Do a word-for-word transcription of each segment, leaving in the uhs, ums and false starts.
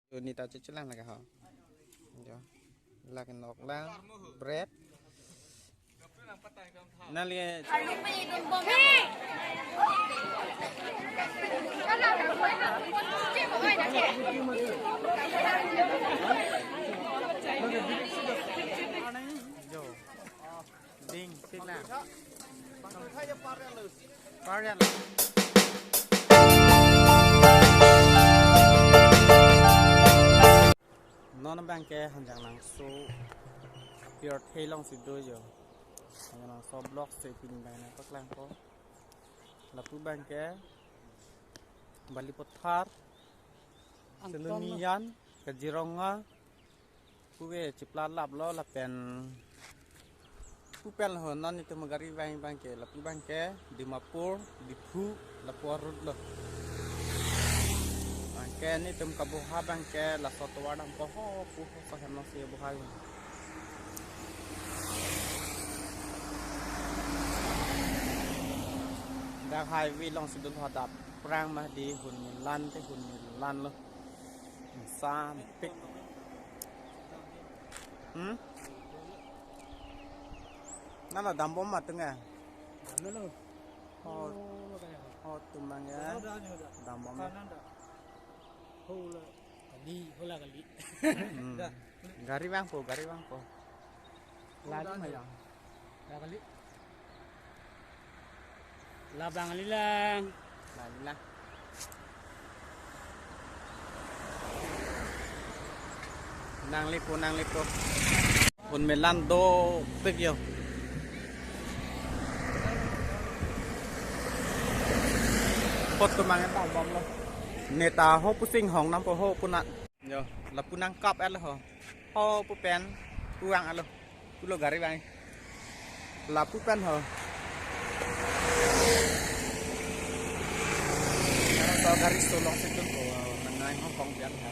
Nita chechelang lake ho. Jo. Lake nok lang, bread. Nali jo. Ding, sik lang. Parian. Non abang ke Hanjanglangso, Pirthe alongsi do jo. Hanjanglangso block si pini abang nangpaklangpo. Lapu abang ke Balipathar, Angtong. Silonijan, Kaziranga, puke chipla laplo lapen pu pen ho non netum gari vang abang ke, lapu abang ke Dimapur, Diphu, lapu a-route lo. Abang ke netum kaboha abang ke laso tovar dampo ho pu ho, so hem alongsi boha. Dak highway alongsi dolo, hadak aphrang ma di, huni lan te, huni lan lo. Sampik. Hmm? Nana dambom ma tunga? Ano lo? Oh, oh, tumang ya. Dambom. Kanan da. Ho la kali, ho la kali. Hmm. Gari vangpo, gari vangpo. Lagi ma ya. La kali. Labang kali lang. Lagi lang. Nanglipo, nanglipo. Huni lan dopik jo. Pot tumang ta bom lo. Neta ho pu singhong nampo ho pu na. Jo, lapu nangkap alo ho. Ho pu pen, puang alo. Pulo gari vang. Lapu pen ho. Laso gari so alongsi dun ho, nangnai ho kong biang ha.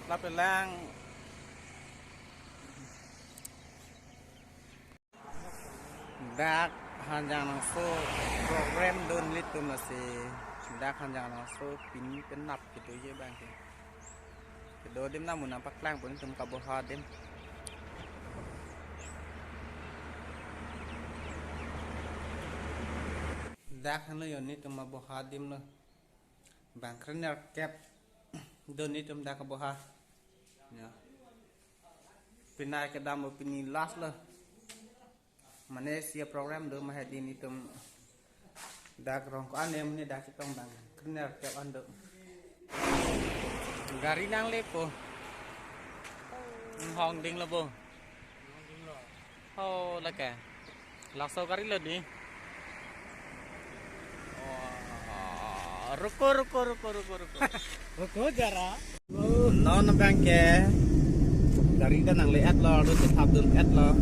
Lapu lang. Dak Hanjanglangso program do nelitum lasi. Dak Hanjanglangso pini penap kedo ye abang ke. Kedo adim namun nangpaklangpo netum kaboha adim. Dak hanu yo netum aboha adim lo. Bang krenerkep do netum dak aboha. Ya. Pinai kedam o, pini last lo. Mane isi program do ma hedi netum dak rong ko-an em ne dak chetong bang krenerkep an do. Gari nanglepo. Hong ding lo bo. Oh, lake. Laso gari lo di. Oh, ruko, ruko, ruko, ruko, ruko. Ruko jara. Non abang ke gari ta nangle-et lo, ru chethap dun-et lo.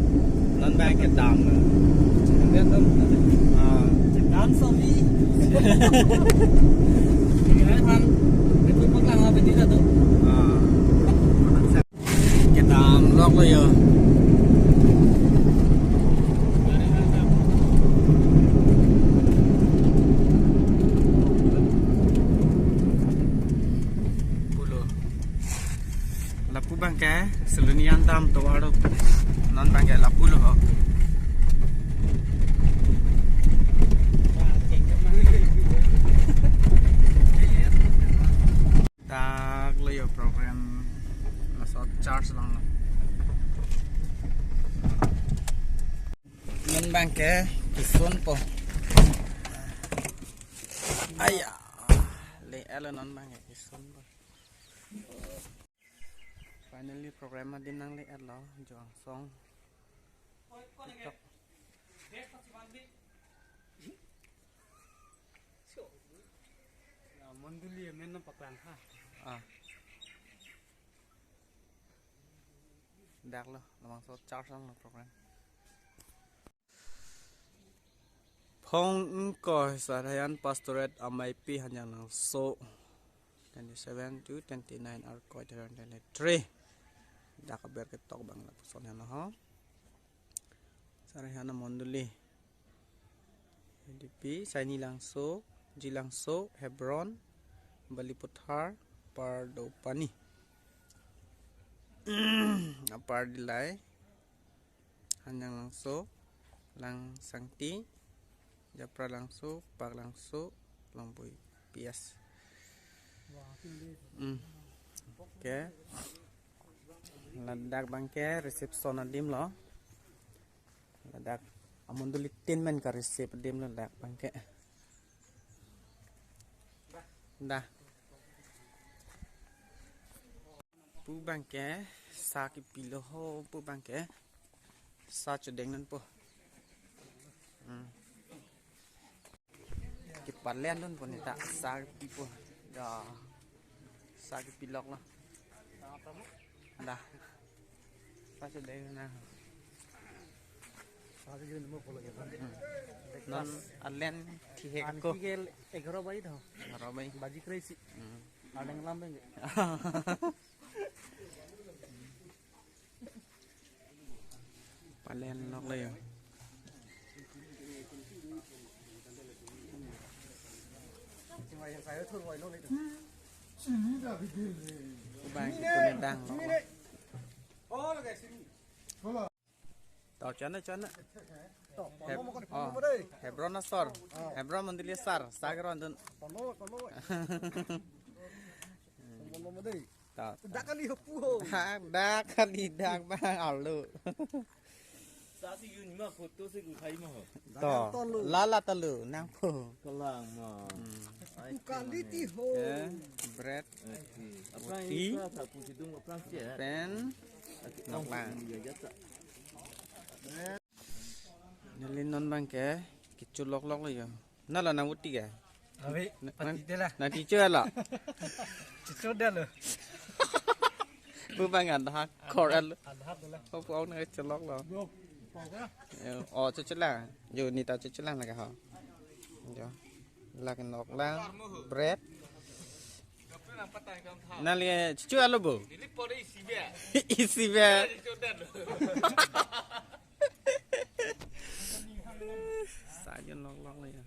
Non abang ke dam. Dam dam. Ah. Dam sobi. Ini kan, itu peklang apa tidak tuh? Ah. Kedam lok lo yo. Pulo. Lapu abang ke Silonijan dam tovar do. Non abang ke lapu lo ho. Dak lo yo program laso church along lo. Non abang ke kesungpo. Aya. Le-et lo non abang ke kesungpo. Finally program adim nangle-et lo, jo angsong. TikTok. Ya, mondoli amen nangpaklang ha. Ah. Dak lo, labangso church along lo program. Phong ingkoi Sarayan Pastorate Ameipi Hanjanglangso, twenty-seven to twenty-nine Arkoi two thousand twenty-three. Dak aber ketok abang lapuson heno ho. Sarayan mondoli. H D P, Saini Langso, G Langso, Hebron, Balipathar, Pardopani. Apar Dillai, Hanjanglangso, Langsangti, Japralangso, Paklangso, Longboi, P S. Hmm. Okay. Ladak abangke reception adim lo. Ladak amondoli tin men ka-receive adim lo ladak abangke. Dah. Pu abangke sa kipilo ho, pu abangke sa chodeng nangpo. Hmm. Kepalen dunpo neta sa kipipo. Dah. Sa kipilok lo. Dah. Sa chodeng nang. Sa chodeng nang mo polo ya. Hmm. Non alen thihek ko. Anki ke egharo baji tho. Egharo baji. Baji kre-isi. Hmm. Adang lam beng. Palen nok le yo. Abang itu nedang nok. Tau chana chana. Heb-, oh, Hebron asor. Hebron mondoli asar. Sagron dun. Ta. Dak kali ho pu ho. Dak, dak kali dak bang alo. Sa si yun ma photo si uthai ma ho. To. Lala talo nangpo. Kalang ma. Hmm. Ai, quality ho. Eh, bread. Oke. Apa roti. Ini sa sa pu sidung apa sih ya? Pen. Oke, nok lang. Iya, jatah. Neli non abangke kecho lok lok lo yo. Nala nang uti ke? Abi, na-, pati nang, de la. Nang ticho lo. Ticho de lo. Pu abang adhak kor el. Adhak de la. Pu ong nang chelok lo. Yo, oh, chelok. Yo, neta chelok lake ho. Yo. Lake nok lang, bread. Nali chelok lo bo. Isi be. Sajon lok lok ya.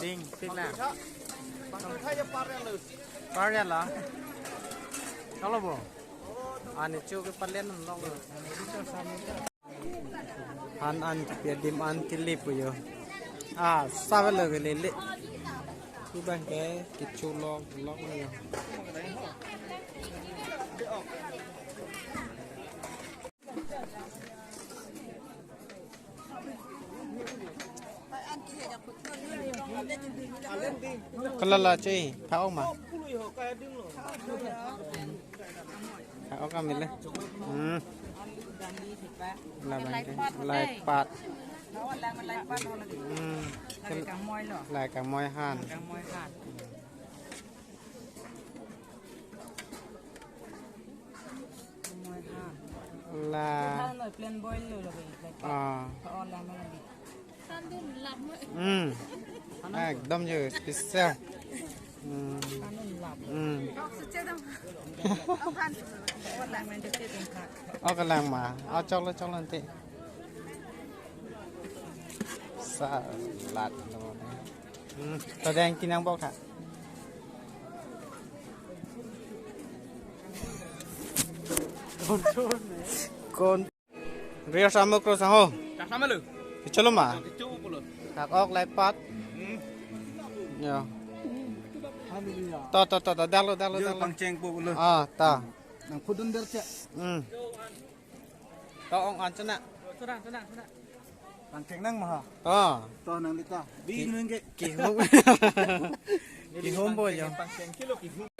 Ding, tik na. Parial la. Kalau bo. Ani chu ke palen nok lo. Han an kipi adim an kili pu yo. Ah, save lo ke lele. Pu abangke kecho lok lok lo yo. Kalala che, tha-ong ma. Tha-ong kami le. Hmm. Labang ke, lai pat. Hmm. Lai kangmoi lo. Lai kangmoi han. Kangmoi han. Kangmoi han. La. Than noi, plain boil lo lo, like. Ah. Oh, la, la, la. Hmm. Ekdom jo special. Hmm. Hmm. Oh, kalang ma. Oh, choklo, choklo nanti. Salad lo. Hmm. Todeng kinang bok ha. Kon. Ria samuk ro saho. Chak sama lo. Kecholo ma. Kecho pulo. Kak ok lai pat. Hmm. Ya. To, to, to, to, dalo, dalo, Jo dalo. Pangcheng po pulo. Ah, ta. Nang phudun der che. Hmm. To ong an chana. Chana, chana, chana. Pangcheng nang ma ha. To. To nang lita. Bi nang ke. Kihum. Kihum bo jo. Pangcheng kilo kihum.